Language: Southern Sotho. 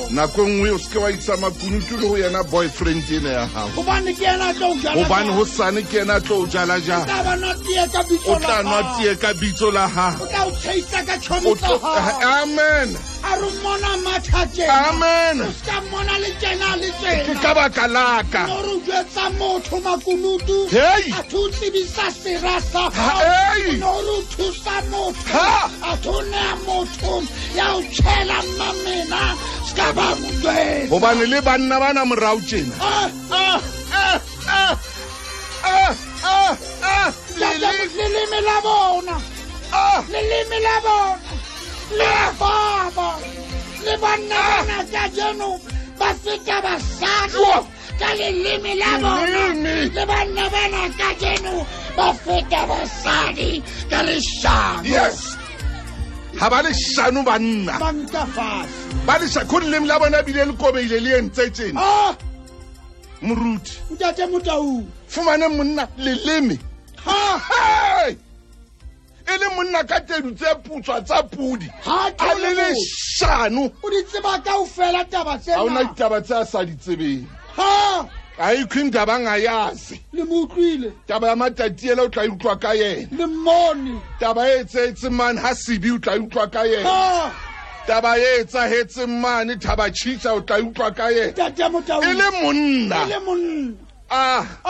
Nako e nngwe o seke wa isa makunutu le ho yena boyfriend ena ya gago, Gobane ke ena a tlo o jala. Gobane go sane ke ena a tlo o jala jang. Tla ba nwa tee ka bitso O tla la nwa hao. tee ka bitso la gago. O tla o tšheisa ka tšhomi O tsa tlo- gago. Amen. A re mmona matha tjena. Amen. O ska mmona le tjena le Ke tjena. ka baka laka. No re o jwetsa motho makunutu. Hei! A tho o tsebisa sera sa hao. Hei! No re o thusa motho. Ha! A tho nea motho ya o tjhela mamena. Ska ba mo jwetsa. Gobane le banna bana morao tjena. Ah, Ah, ah, ah, ah, ah, ah, ntate, lele- leleme la bona. ah. Leleme la bona le a baba. Le banna bana kajeno ba feta basadi Jwa. ka leleme la bona. Leleme. Le banna bana kajeno ba feta basadi ka leshano. Yes, ga ba leshano banna. Ba nka fatshe. Ba lesha ko leleme la bona bile le kobeile le entse tjena. Ah, Moruti. Ntate Motaung. Fumane monna leleme. Ha. Hey! E le monna ka tedu tse putswa tsa pudi. Ha A le theole motho. leshano. O di tseba kaofela taba Ga ona tsena. ditaba tse a sa di tsebeng. Ha. Ayikho indaba angayazi. Le mo utlwile. Taba ya matatiele o tla e utlwa ka yena. Le mmone. Taba e etsahetseng mane ha sebi o tla e utlwa ka yena. Ha. Taba e etsahetseng mane thabatšhitša o tla e utlwa ka yena. Ntate Motaung. E le E monna. le monna. Ah. Ah.